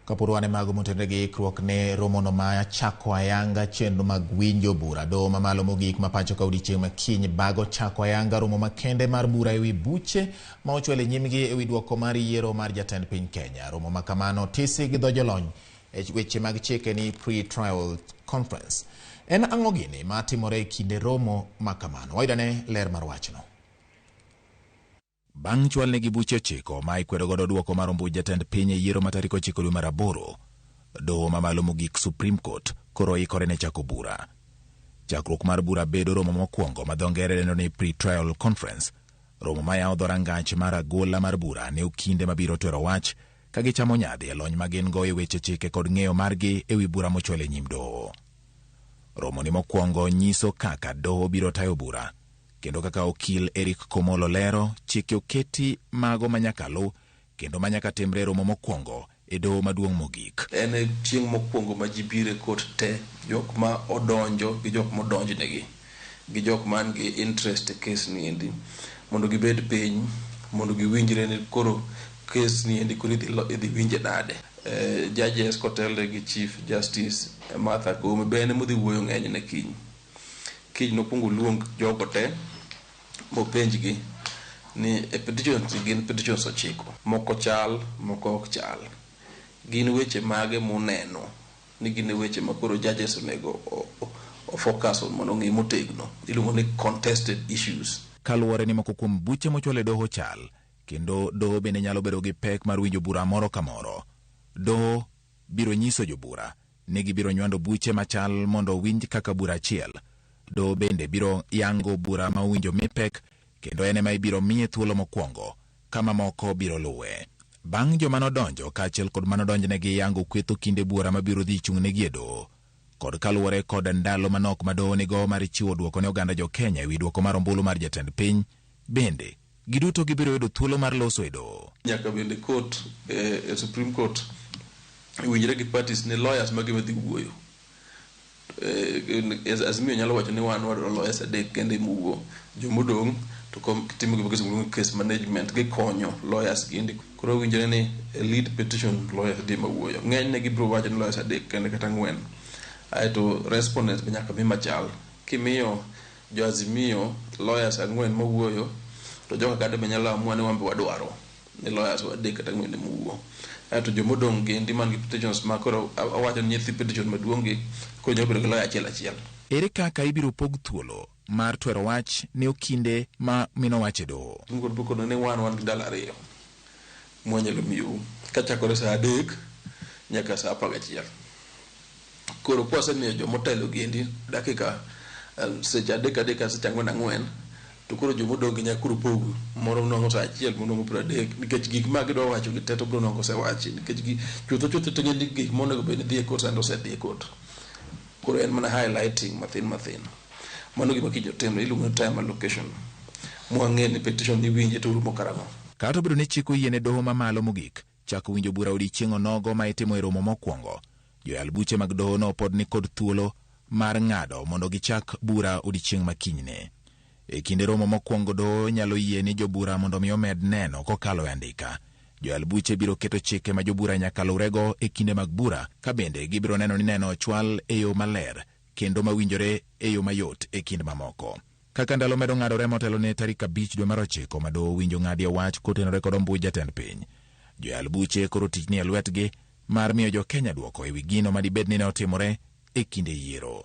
Kapod wan e mago motenore gi ikruok ne romono ma chako ayanga chenro mag winjo bura. Doho mamalo mogik ma pacho ka odiechieng' ma kiny bago chako ayanga romo makende mar bura ewi buche ma ochwal e nyimgi ewi duoko mar yiero mar jatend piny Kenya. Romo ma kamano tisi gi dho jolony e weche mag chike ni pre-trial conference. En ang'o gini ma timore e kinde romo ma kamano? Wayudane ler mar wachno. Bang' chwalnegi buche 9 ma ikwedo godo duoko mar ombuch jatend piny e yiero ma tarik 9 dwe mar 8, doho mamalo mogik Supreme Court koro ikore ne chako bura. Chakruok mar bura bedo romo mokwongo ma dho ngere dendo ni pre-trial conference, romo ma yawo dhorangach mar agola mar bura ne okinde mabiro twero wach ka gichamo nyadhi e lony ma gin go e weche chike kod ng'eyo margi e wi bura mochwal e nyim doho. Romo ni mokwongo nyiso kaka doho biro tayo bura, kendo kaka okil Eric Komolo lero, chike oketi mago manyaka lu kendo manyaka timre romo mokwongo e doho maduong' mogik. En e chieng' mokwongo ma ji biro e court te, jok ma odonjo gi jok modonjnegi, gi jok man gi interest e case ni endi, mondo gibed piny, mondo giwinjre ni koro case ni endi koro idhi winje nade. Judges kotelne gi Chief Justice Martha Koome be en emodhi wuoyo ng'enyne kiny. Kiny nokwongo oluong jogo te mopenjgi ni e petitions gin petitions 9, moko chal, moko ok chal. Gin weche mage muneno ni gin weche ma koro judges onego o focus on mondo ong'i motegno, iluongo ni contested issues. Kaluwore ni moko kuom buche mochwal e doho chal, kendo doho bende nyalo bedo gi pek mar winjo bura moro ka moro. Doho biro nyiso jobura ni gibiro nywando buche machal mondo owinj kaka bura achiel. Doho bende biro yango bura ma owinjo mi pek kendo en ema ibiro miye thuolo mokwongo ka mamoko biro luwe. Bang' joma nodonjo kaachiel kod manodonjnegi yango kweth okinde buora mabiro dhi chung'negi e doho, kod kaluwore kod ndalo manok ma doho nigo mar chiwo duoko ne oganda jo Kenya ewi duoko mar ombulu mar jatend piny, bende giduto gibiro yudo thuolo mar loso e doho. Nyaka bende court, e Supreme Court winjre gi parties ni lawyers mage madhi wuoyo. Azimio nyalo wacho ni wan wadwaro lawyers 3 kende ema wuo, jomodong' to timo gima kisungu luongo case management, gikonyo lawyers giendi. Koro winjre ni lead petition lawyers di ema wuoyo. Ng'enyne gibiro wacho ni lawyers 3 kende kata 4. Aeto respondents be nyaka mi machal. Kimiyo jo Azimio lawyers 4 mawuoyo, to joka kade be nyalo amua ni wan be wadwaro ni lawyers 3 kata 4 ema wuo. Aeto jomodong' giendi man gi petitions ma koro awacho ni nyithi petition maduong' gi koro nyalo bedo gi lawyer achiel achiel. Ere kaka ibiro pog thuolo mar twero wach ne okinde ma mino wach e doho? Supreme Court biro ni wan gi ndalo 2 mwanyalo miyou kachakore saa 3 nyaka saa 11. Koro kwasemiyo jomotelo giendi dakika seche 3 3 ka seche 4 4, to koro jomodong' gi nyaka koro pog moro nwang'o saa 1, moro nwang'o 30, nikech gik ma gidwa wacho gi te to biro nwang'o osewachi, nikech gi chutho chutho to ng'e ni gik monego bed ni dhi e court sani osedhi e court. Koro en mana highlighting mathin mathin. Mano gima kiny otimre, iluongo ni time allocation. Mwang'e ni petition iwinje to orumo karang'o. Kata obedo ni chik oyie ne doho mamalo mogik chako winjo bura odiechieng' onogo ma itimo e romo mokwongo, joyal buche mag doho no pod ni kod thuolo mar ng'ado mondo gichak bura odiechieng' ma kinyne. E kinde romo mokwongo doho nyalo yie ni jobura mondo mi omed neno kokalo e andika. Joyal buche biro keto chike ma jobura nyaka lurego e kinde mag bura, ka bende gibiro neno ni neno ochwal e yo maler kendo mawinjore e yo mayot e kind mamoko. Kaka ndalo medo ng'adore motelo ne tarik 5 dwe mar 9 ma doho winjo ng'adie wach kotenore kod ombuch jatend piny, joyal buche koro tich ni e lwetgi mar miyo jo Kenya duoko ewi gino madibed ni ne otimore e kinde yiero.